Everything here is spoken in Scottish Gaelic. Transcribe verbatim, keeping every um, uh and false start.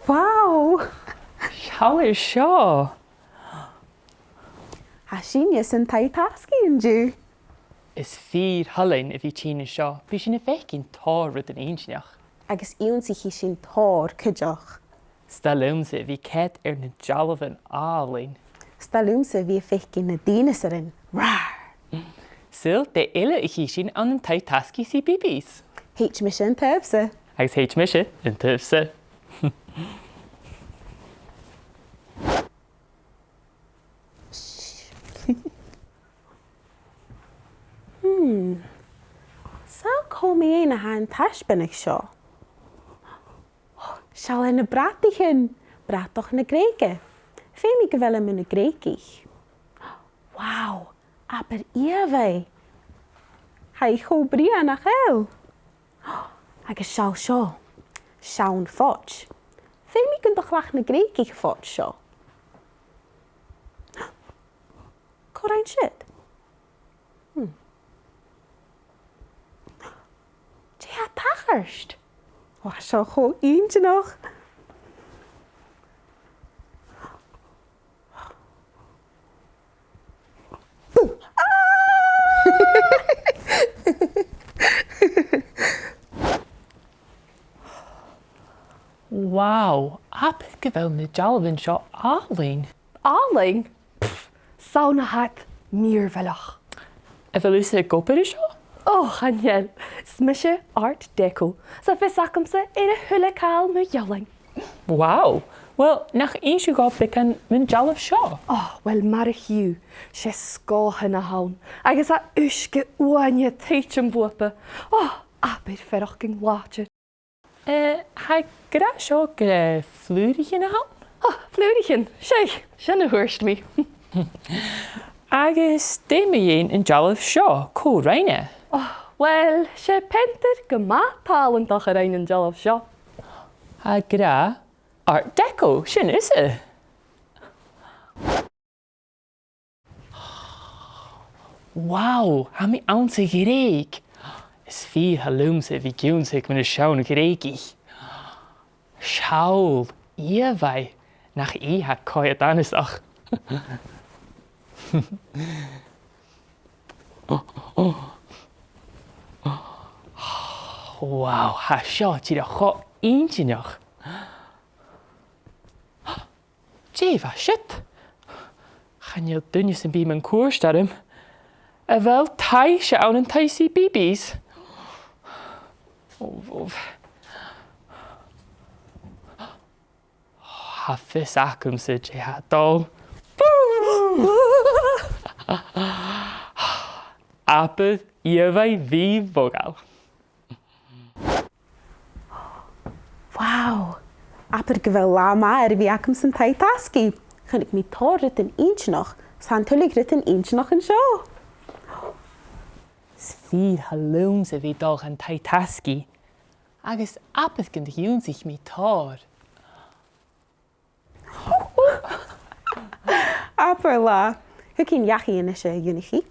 Wow! Seall air seo! Tha sinne san taigh-tasgaidh an-diugh. Is fìor thoil leinn a bhith a' tighinn an seo. Bidh sinn a' faicinn tòrr rudan inntinneach. Agus ionnsaichidh sinn tòrr cuideachd. 'S toil leamsa a bhith a' coimhead air na dealbhan àlainn. 'S toil leamsa a bhith a' faicinn na dineasaran. Rar! Saoil dè eile a chì sinn ann an taigh-tasgaidh C B eebies? Thèid mise an taobh-sa. Agus thèid mise an taobh-sa. Hmm. Saoil cò mu dheidhinn a tha an taisbeanadh seo? Seall air na brataichean, bratach na Grèige. Feumaidh gu bheil e mu na Greugaich. Wow, abair ìomhaigh. Tha i cho brèagha, nach eil? Agus seall seo, seann phoit. Feumaidh gun do chleachd na Greugaich a' phoit seo. Cò rinn siud? Hmm. Dè tha a' tachairt? Ò, seo cho inntinneach. Wow, abair gu bheil na dealbhan seo àlainn. Àlainn? Pff, 's ann a tha iad mìorbhaileach. A bheil thusa ag obair an seo? Ò, chan eil. 'S mise Art Deco. 'S tha fios agamsa air a h-uile càil mu dhealain. Wow! Uill, nach innis thu dhomh beagan mun dealbh seo? Ò, uill, mar a chì thu, 's e sgòthan a th' ann, agus tha uisge uaine a' tuiteam bhuapa. Ò, abair faireachdainn làidir. Eh, tha e ag ràdh seo gur e flùraichean a th' ann? Ò, flùraichean, 's e, sin a thuirt mi. Agus dè mu dheidhinn an dealbh seo, cò rinn e? Ò, uill, 's e peantair gu math tàlantach a rinn an dealbh seo. Tha e ag ràdh Art Deco, sin thusa. Wow, tha mi anns a' Ghrèig. Is fìor thoil leamsa a bhith ag ionnsachadh mu na seann Ghreugaich. Seall, ìomhaigh, nach i tha coimhead annasach. Wow, tha seo dìreach cho inntinneach. Dè bha siud? Chan eil duine sam bith mun cuairt orm. A bheil taibhse ann an taigh C B eebies? Ò, ò. Tha fios agamsa dè tha dol. Abair ìomhaigh mhì-mhodhail. Wow! Abair gu bheil latha math air a bhith agam san taigh-tasgaidh. Chunnaic mi tòrr rudan inntinneach, 's tha an tuilleadh rudan inntinneach an seo. 'S fìor thoil leamsa a bhith a' dol dhan taigh-tasgaidh, agus abair gun do dh'ionnsaich mi tòrr. Abair latha. Thugainn dhachaigh a-nis, a Dhonnchaidh.